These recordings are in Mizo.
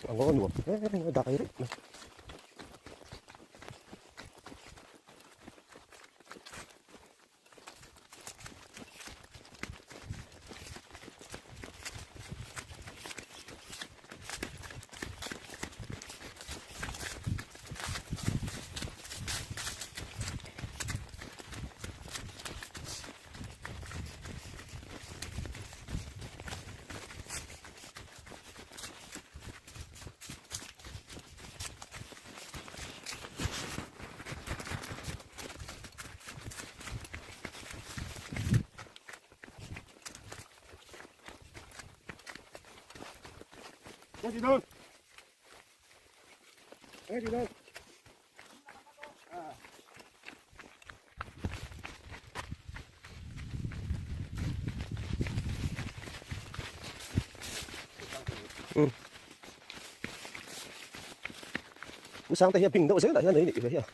A ngaw nuam hle mai a dai reuh mai. Pu Sangte hi a bing deuh zel ah hian a nih ve hi a.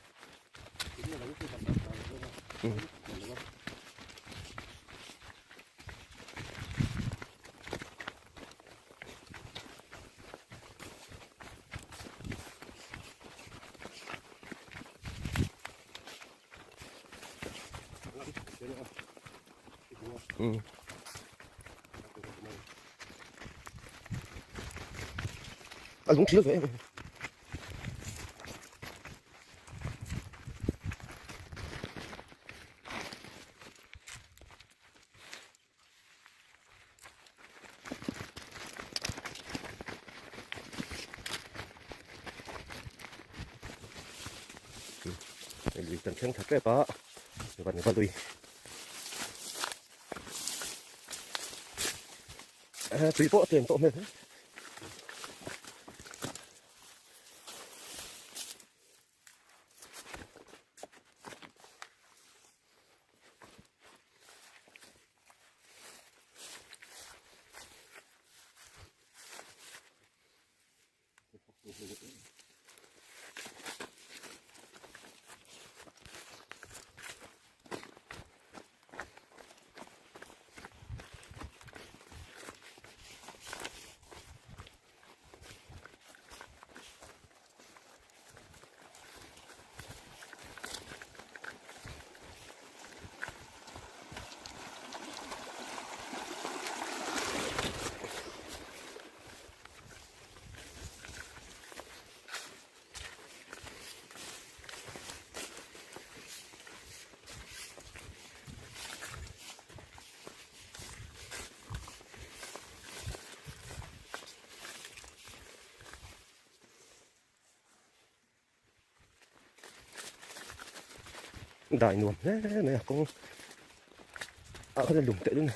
A lung thil ve em em. Lui kan thleng tha tep a van va lui tui pawh a tlem tawh hmel hle. Dai nuam hle mai a kawng ah khan a lung teh dun a.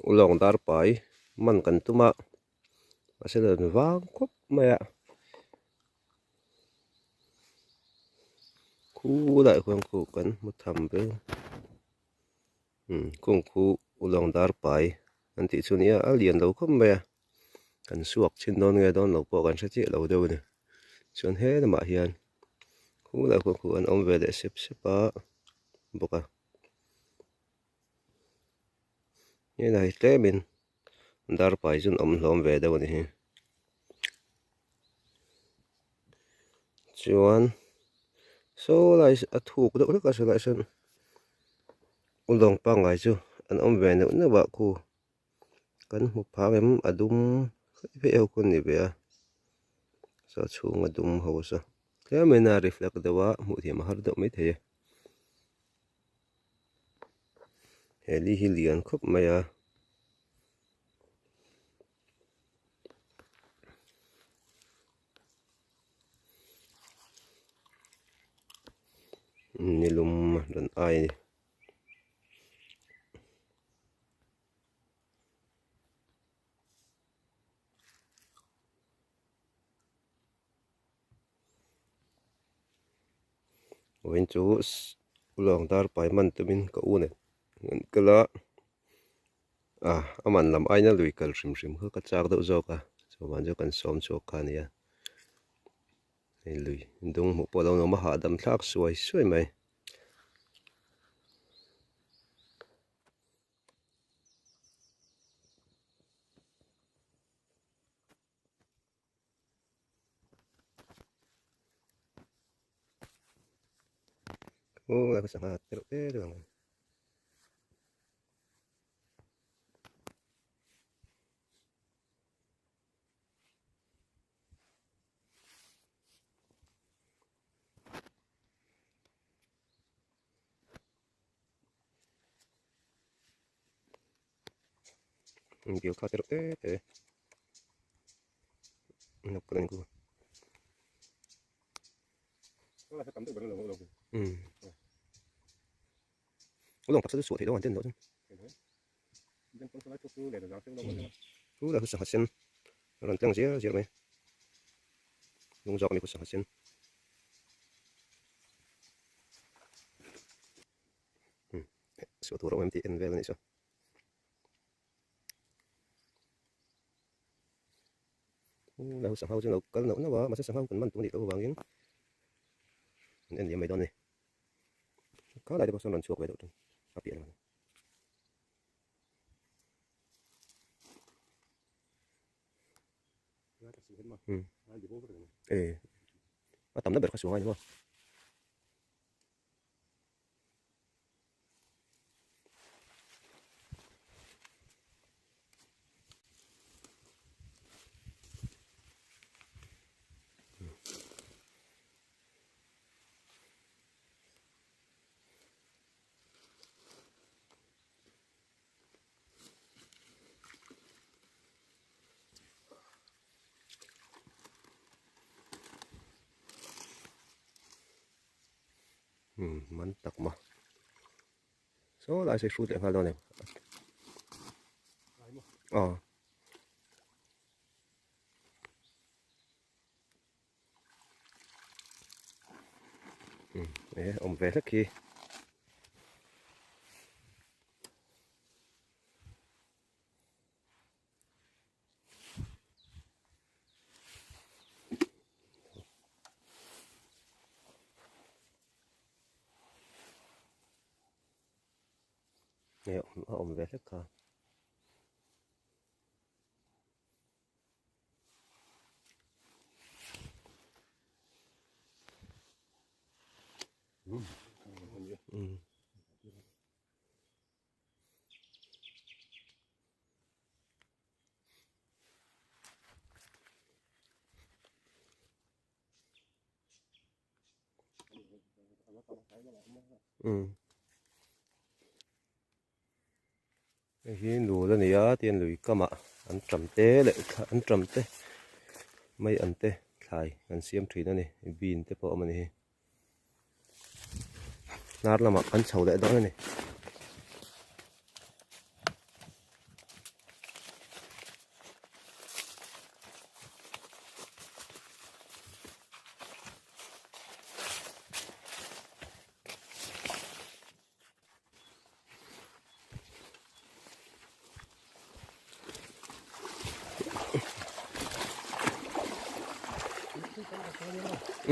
Ulawng dar pai man kan tum a mahse lo in vang khawp mai a khulaiah khuan khu kan hmu tham ber kung khu ulawng dar pai an tih chu nia a lian lo khawp mai a kan suak chhin dawn nge dawn lo pawh kan hre chiah lo deuh a ni chuan he lamah hian khulaiah khuan khu an awm ve leh sep sep a bawk a. Helai tlemin dar pai chu an awm hlawm ve deuh a ni hi chuan saw lai a thuk deuh hlek a saw lai sawn ulawng pangngai chu an awm ve neuh neuh a khu kan hmu phang em a dum feih feih ho khu an ni ve a saw a chhung a dum ho saw tlemin a reflect deuh a hmuh thiam a har deuh maithei a. He li hi lian khawp mai a. Nilum rawn ai a ni. Vawiin chu ulawng dar pai man tumin ka u nen an kal a, ah a man lam aina lui kal hrim hrim kha ka chak deuh zawk a, chuvang chu kan sawm chhuak kha a nia. Hei lui dung hmuh pawh a lo nuam a hahdam thlak suai suai mai. Aw a sangha tereuh te te ang. Dil kha tereuh te te nuk ka ku um ulawng taksa chu suah theih dawn an ten loh chuan chu lah chu sangha sen a rawn tlang zial zial mai lung zawk a ni khu sangha sen. Suah tur a awm em tih en vel a nih chu. Lahu sangha chu an lo kal nauh nauh a mahse sangha kan man tur a nih loh avangin an en liam mai dawn a ni. Kha lai te pawh sawn rawn chhuak ve deuh ṭhin a piah lamah. A tamna ber kha suang a ni maw. Umm man tak maw saw lai saw i hrut leh nghal dawn em aw umm e awm ve hlek hi. A awm ve hlek kha. Mm. Hei hi nul a ni a tihian lui kamah an tam te leh an tam te mai an te thlai an siam thin a ni bean te pawh a awm a ni hi. Hnar lamah kan chho leh dawn a ni.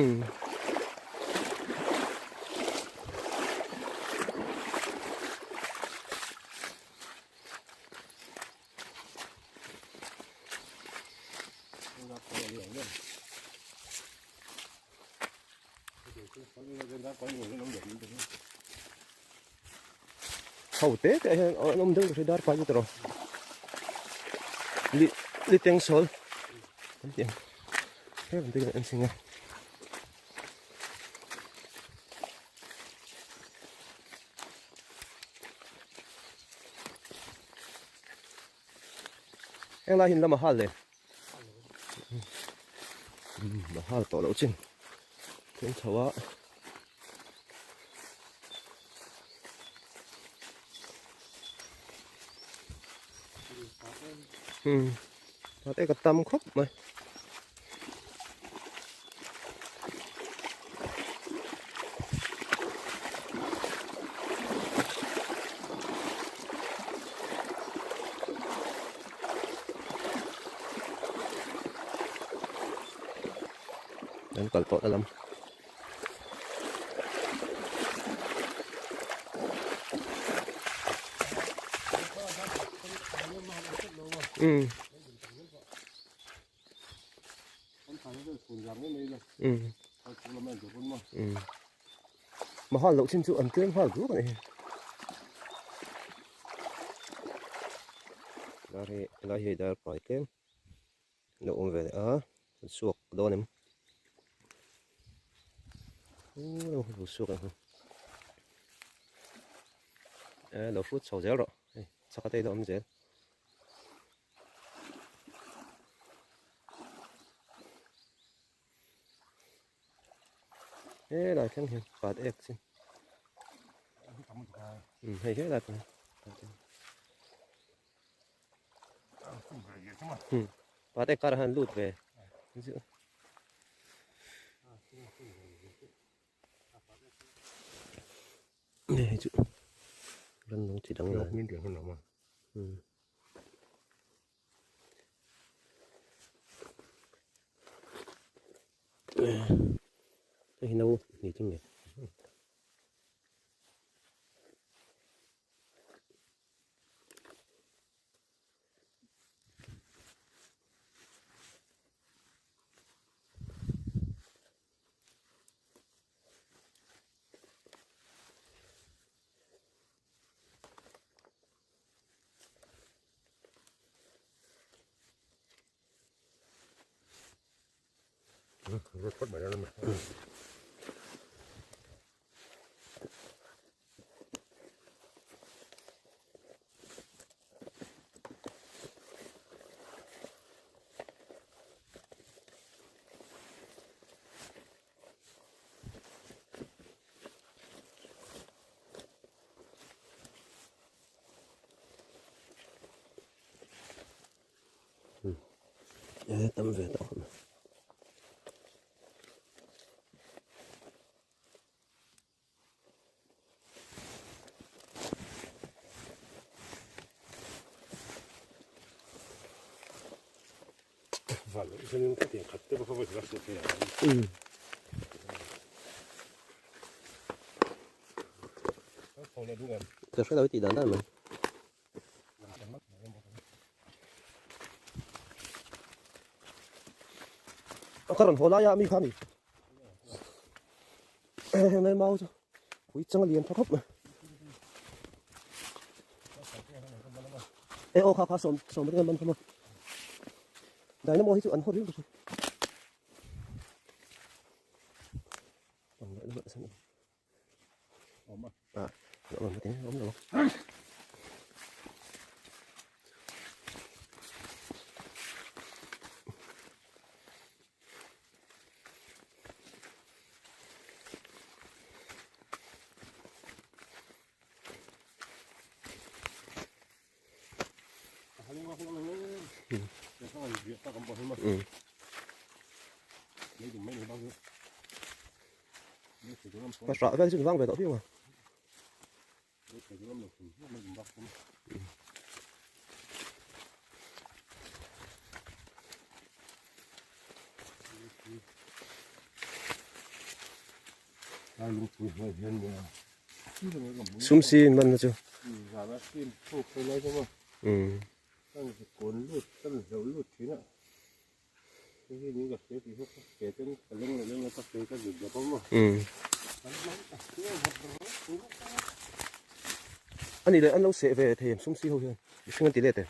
Mm. Ho te te ah hian an awm deuh hri dar pai chu tawh li li teng sawl an tih ang he lam te hian an ching a. Heng lai hi an lam a hal le. A hal tawh loh chin thleng chho a. Te ka tam khawp mai. kal tawhna lam. Um. Um. Um. Mà hoa lậu trên chỗ ẩn tlem nghal duak a ni. Dar hi helai hi dar pai tlem lo awm ve leh a an suak dawn em lo suak ang e lo hrut chho zel rawh hei chaka te ilo awm zel. Helai thleng hian pat ek chu um hei helai pawh hi pat ek karah hian lut ve hei chu rannung chi dang um. Hei hi no ni chu nge. E tam ve tawh khawp mai. Ka hre lo i tih dan dan mai. Ka rawn haw lai a mi kha a ni. Heng mau chu pui chang a lian tha khawp mai. E aw kha kha sawm sawm te man kha maw. Dynamo hi chu an hawt riau ka hria. À, awm a awm lo. Ka hrah vel chu vang ve tawh viau a. Sum si in man na chu. Ani leh an lo seh ve thei em sum si ho hian mihring an ti let em.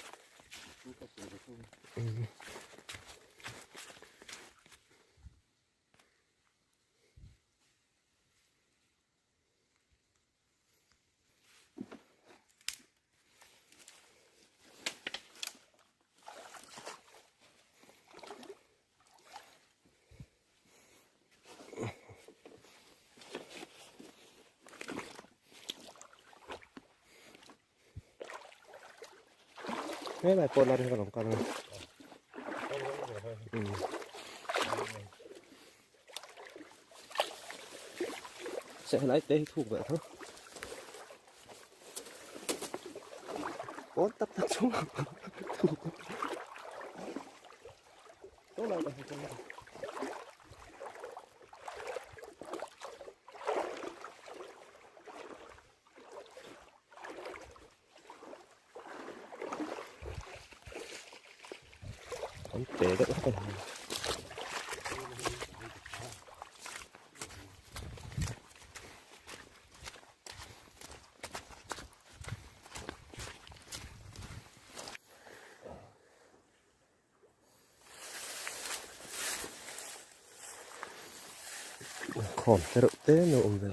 Helai pawh la ring ka lo kal a. Sẽ helai te hi thuk ve tho. Pawn tak tak chung thuk. An te deuh hlek a ni. Khawm te reuh te an lo awm ve.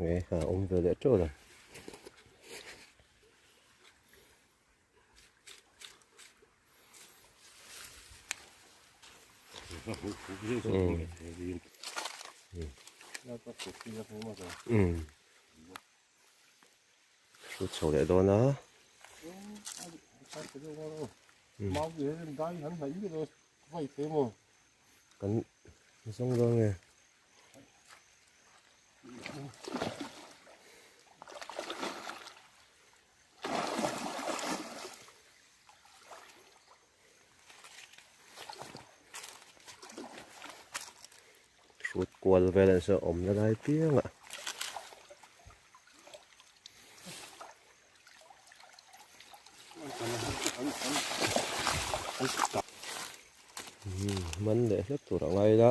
Nge a awm ve leh teuh lo. Hrut chho leh dawn a. Kan zawng dawn nge. Hrut kual vel an sawi awmna lai piang ah. Man leh hlek tur a ngai la.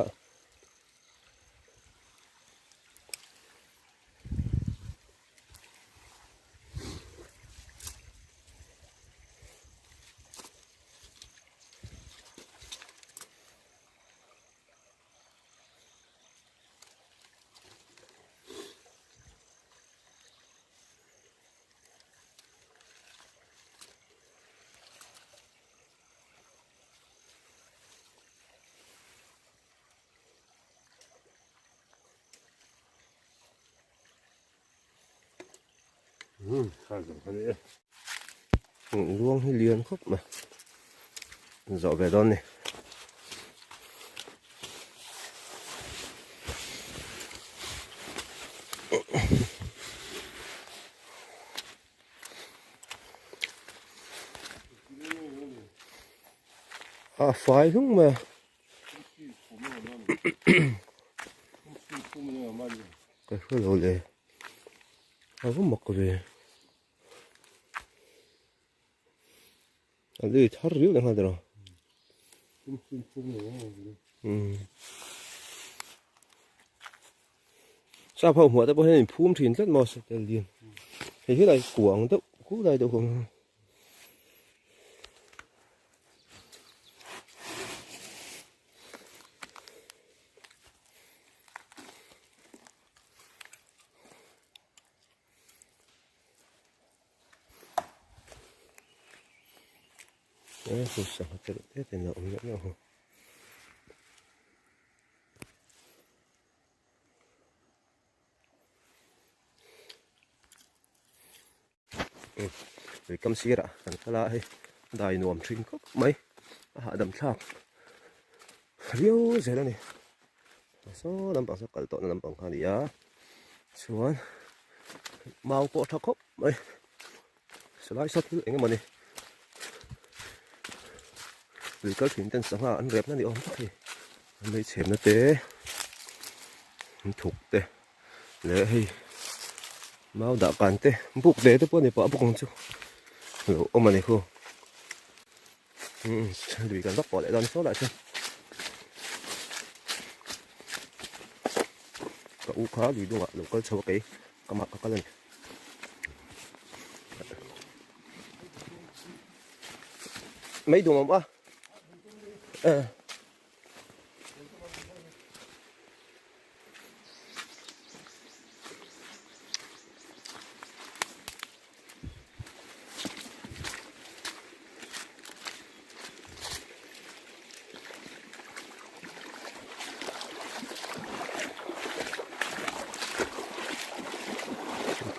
Luang hi lian khawp mai zawh ve dawn ni. A fai hlung mai a. Ka hre lo le a va mak ve a lui thar riau leh nghal tawh sap ho hmuah te pawh hian in phum thin tlat maw satel lian hei hi lai kuang deuh khu lai deuh kha. Lui kam sirah kan kal a hei dai nuam thin khawp mai a hahdam thlak viau zel a ni saw lampang saw kal tawhna lampang kha a ni a chuan mau pawh a tha khawp mai salai saw thil eng emaw ni lui kal thin ten sangha an repna ni awm tak hei an lei chhemna te an thuk te. Leh hei mau dah kan te buk ve te pawh a ni pah bawk ang chu lo awm a ni khu lui kan vak pawh leh dawn saw lah chuan ka u kha lui dungah lo kal chho a kei ka mah ka kal a ni mai dum awm a eh.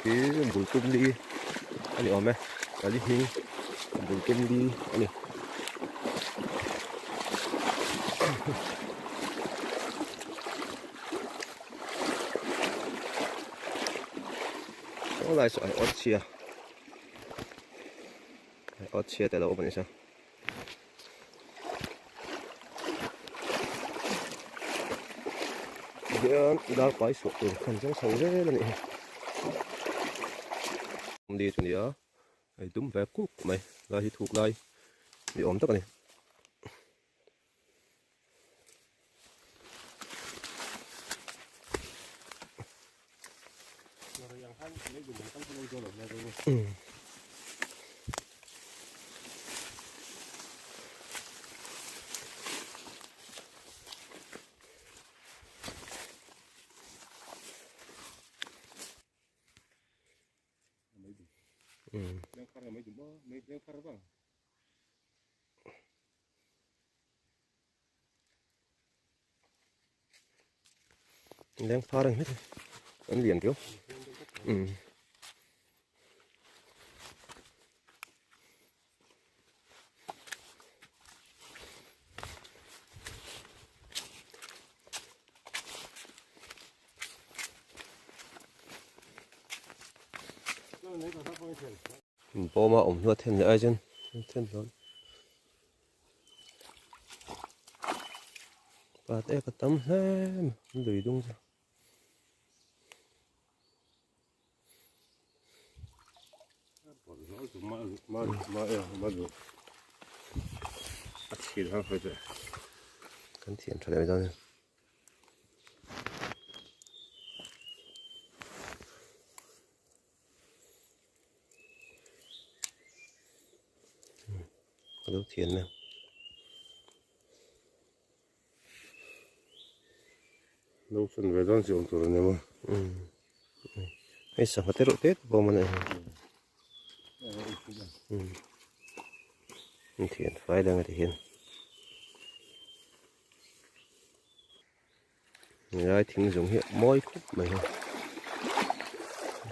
Khi bul tum li a ni awm e a li hming bul tum li a ni. Saw lai saw ai awt chhia ai awt chhia te lo awm a ni sa. Hian dar pai suah tur khan zawng chho zel a nih hi. Ni chu ni a hei dum ve kuk mai lai hi thuk lai ni awm tak a ni. Leng phar ang hmet an lian riau um bawma awm hnuah then leh ai chuan then hlawn pat ek a tam hle mai lui dung chu. Kan thiam tha leh dawn e. Ka lo thian mai ang. Lo chhan ve dawn chi awm tur a ni maw? Hei sangha te reuh te te pawh a awm a ni. An thian fai dang a ti hian. Helai thing zawng hi a mawi khawp mai a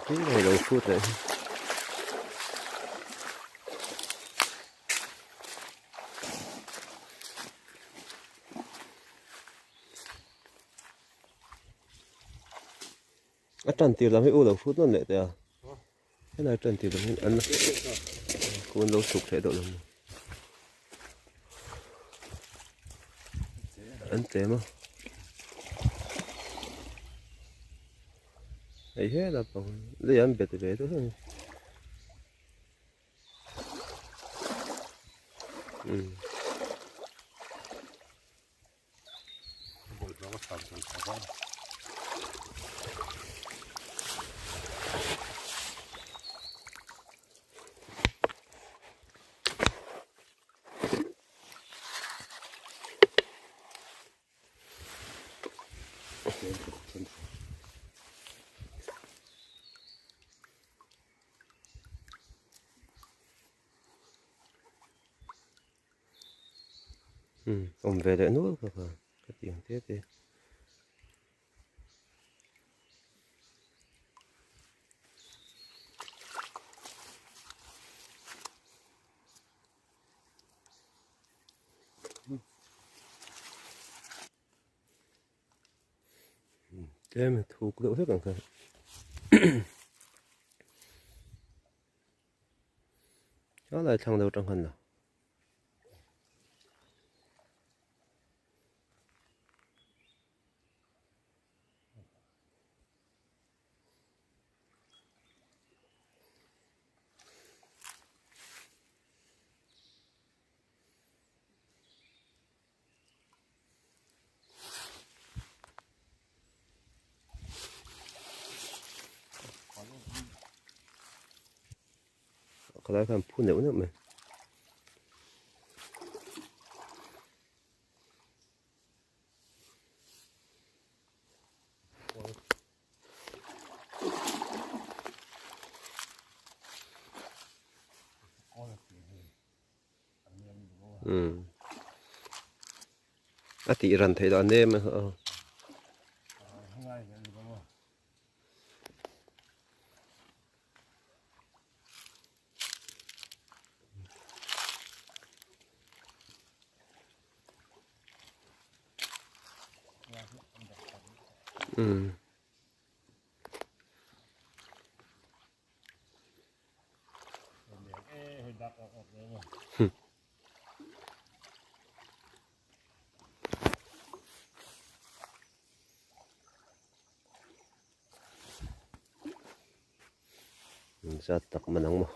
hei lo hrut leh hi a tan tir lam hi u lo hrut nawn leh teh a helai tan tir lam hi an kun lo chhuk thei deuh lo an tlem a hei he la pang lei an bet ve deuh hlek a Awm ve leh nual ka kha ka ti ang te te. Tlem thuk deuh hlek ang kha. A lai thlang deuh atang khan la. Khalai khan phu neuh neuh mai. A tih ran theih loh a nem a. Zat tak man ang maw.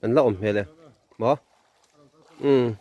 An la awm hmel e maw umm.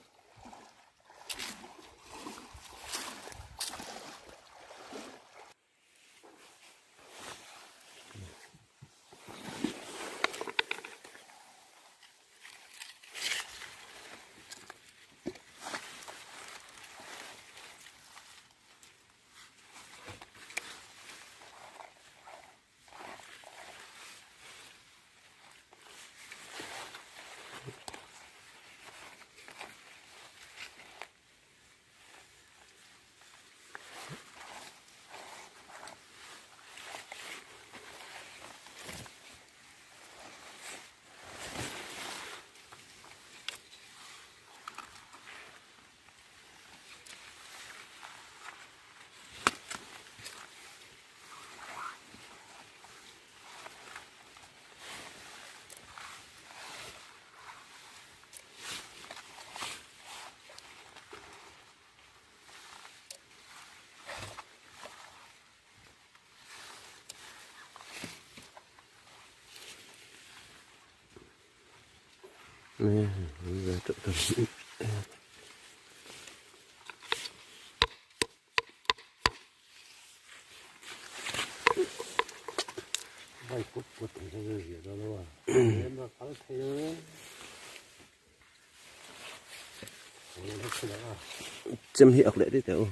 Chem hi ak leh daih teh u.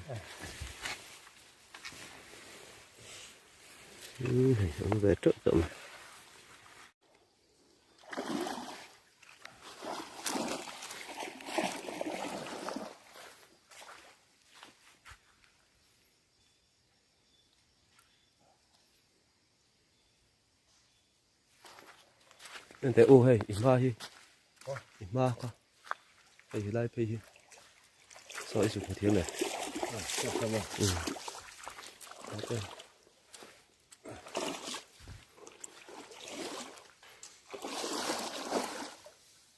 Hei awm ve teuh teuh mai. Enteh u hei i hma hi i hma kha hei helai phei hi saw i zuk hmu thiam le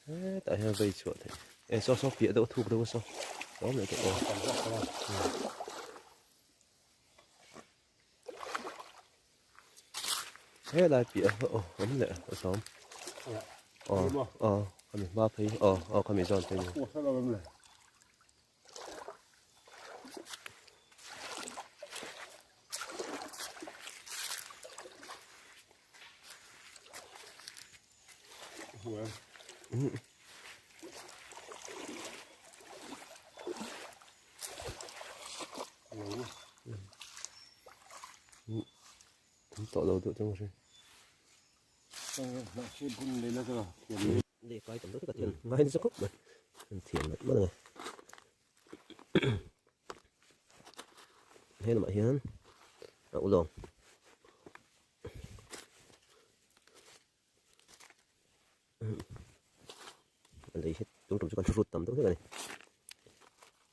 hetah hian vei chhuah theih e saw saw piah deuh thuk deuh a saw awm leh tawh aw. Helai piah ah aw awm leh a sawm aw aw khami hma phei aw aw khami zawn phei ni Tawh lo deuh chu hri. Leh kai tam deuh ka thian ngai nasa khawp mai. An thiam loh mai a ni. He lamah hian a ulawng. A lei hi tum tum chu kan hrut tam deuh hlek a ni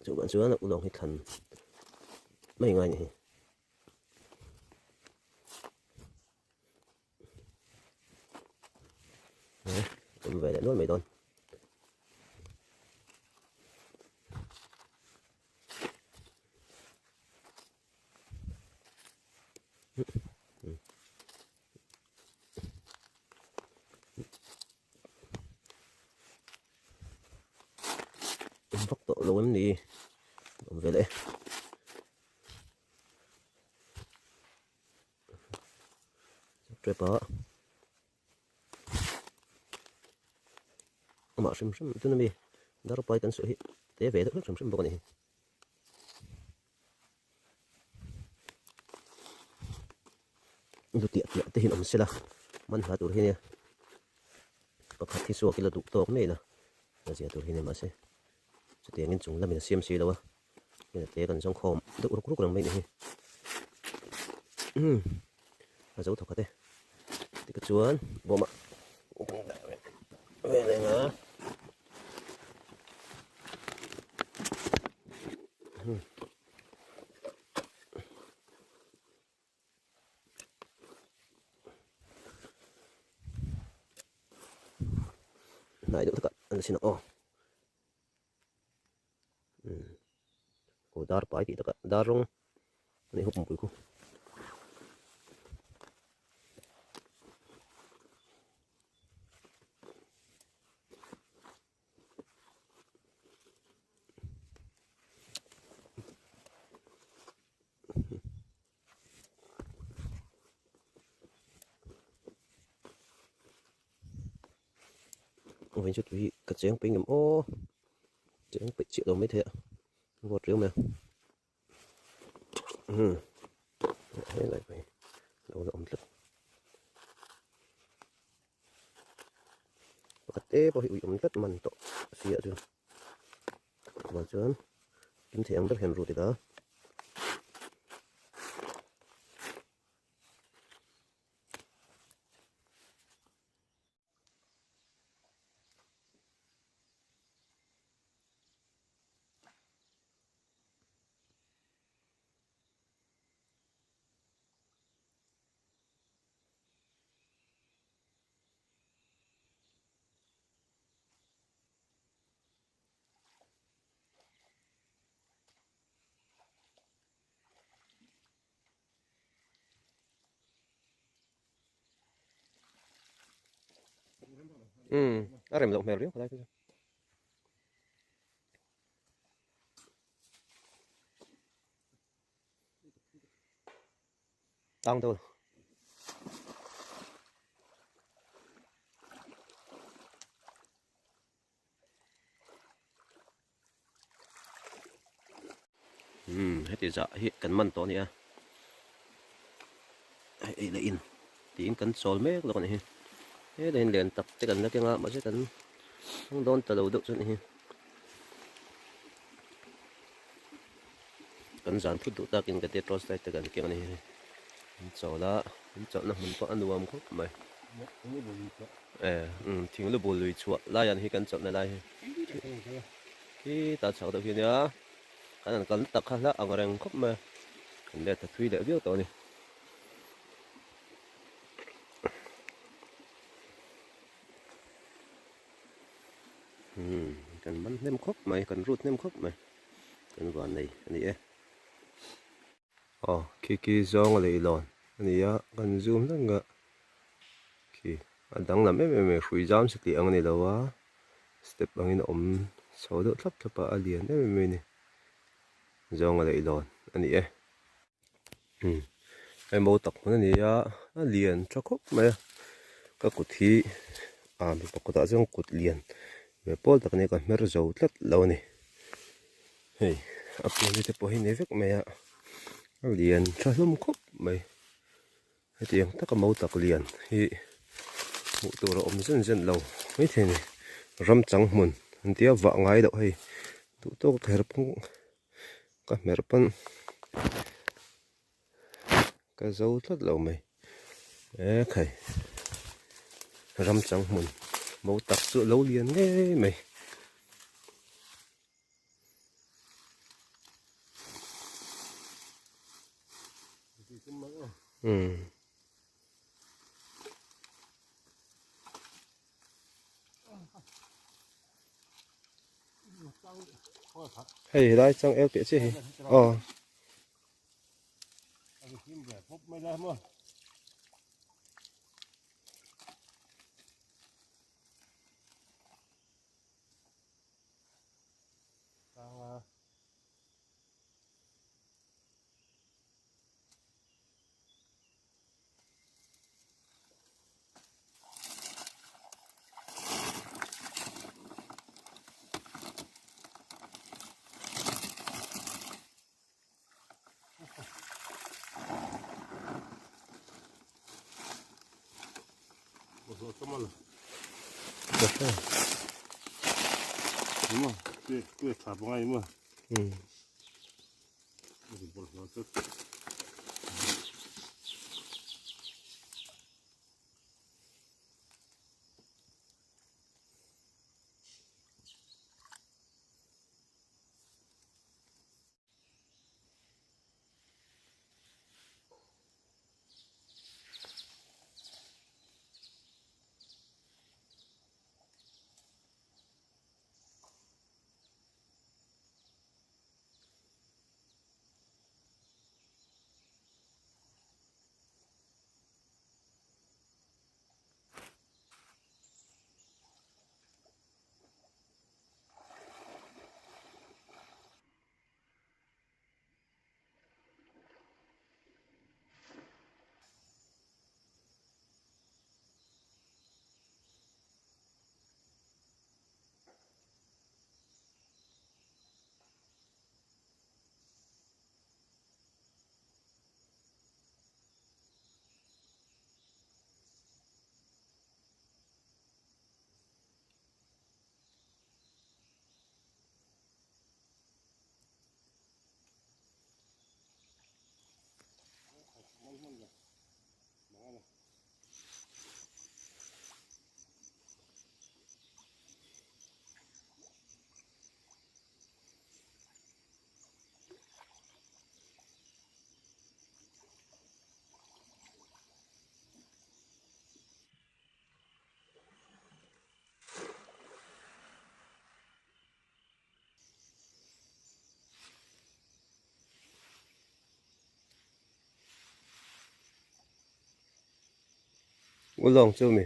chuvang chuan a ulawng hi thlan mai ngai a ni hi. Awm ve leh nual mai dawn. Vak tawh lo em ni awm ve leh trap a amah hrim hrim tuna mi darpai kan suah hi te ve deuh hlek hrim hrim bawk a ni hi. Lu tiah tiah te hian awm sela man hla tur hi nia pakhat hi suak ila duh tawk mai ila a zia tur hi nia mahse chutiangin chung lamin a siam si lo a heng te kan zawng khawm deuh ruk ruk reng mai a nih hi umm a zo thawk khat e tikha chuan bawmah. Vel enga. Hnai deuh takah an sin aw. Aw dar pai tih takah dar rawng a nih hup pui khu. Vawiin chu tui ka cheng pui ngem aw cheng peih chiah lo maithei a vawt riau mai a umm helai pawh hi lo la awm tlat pakhat te pawh hi ui awm tlat man tawh si ah chuan chuvang chuan kim thei ang ber hian rut ila. Umm a rem loh hmel riau khalai chu. Tang deuh. Umm heti zah hi kan man tawh a ni a hei ei leh in tiin kan chawl mek lawk a ni hi hetah hian lian tak te kan la keng a mahse kan hmang dawn ta lo deuh chu a ni hi kan zan thut duh takin ka tia torch light te kan keng a ni hi an chawl a an chawlhna hmun pawh a nuam khawp mai thing lu bul lui chhuah lai ah hi kan chawlhna lai hi. Khi ta chhak deuh hi ania kan han kal tak kha hla ang reng khawp mai a kan let ta thui leh viau tawh a ni. Umm kan man hnem khawp mai kan rut hnem khawp mai kan van nei a ni e. Aw khi khi zawng a leihlawn a ni a kan zoom hlek a khi a danglam em em mai hrui zam satliah ang a ni lo a step angin a awm chho deuh thlap thlap a a lian em em mai a ni zawng a leihlawn a ni e umm hei mo tak hmun a ni a a lian tha khawp mai a ka kut hi ah mipa kutah chuan kut lian ve pawl tak a ni a ka hmer zo tlat lo a ni. Hei a pian te pawh hi ni vek mai a a lian tha hlawm khawp mai hetiang taka mau tak lian hi hmuh tur a awm zen zen lo maithei a ni ram chang hmun an tia vah ngai loh hei duh tawk ka her pawng ka hmer pawn ka zo tlat lo mai ekhai ram chang hmun mau tak chu a lo lian ngei mai. Umm. Hei lai chang el piah chiah hi. Aw. Ulawng chu mi.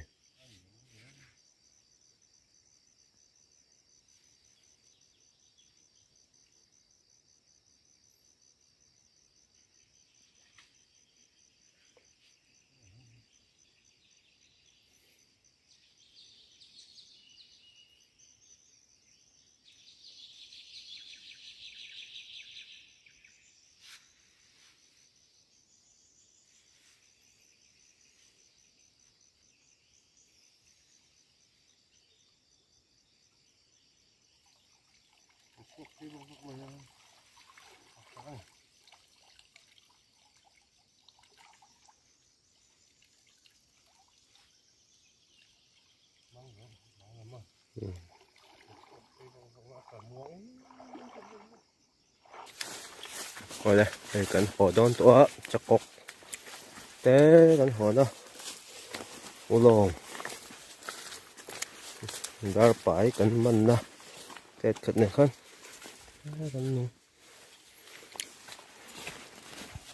Awle hei kan haw dawn tawh a chakawk te kan hawn a ulawng dar pai kan man na tet khat nen khan kan nung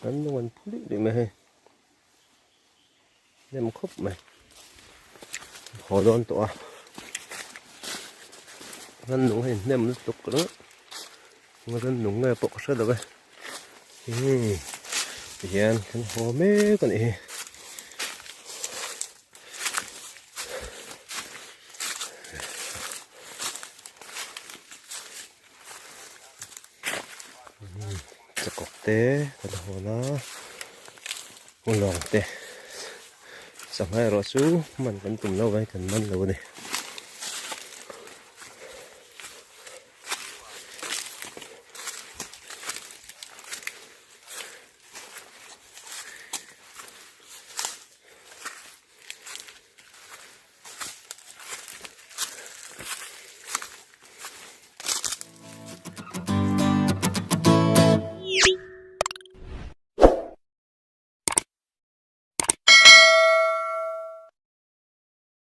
kan nung an phu luih luih mai hei nem khawp mai haw dawn tawh a kan nung hei hnem lutuk ringawt kan nung nge pawh ka hre lo e tihian kan haw mek a nih hi. Chakawk te kan hawn a ulawng te sangha erawh chu man kan tum lo vai kan man lo a ni.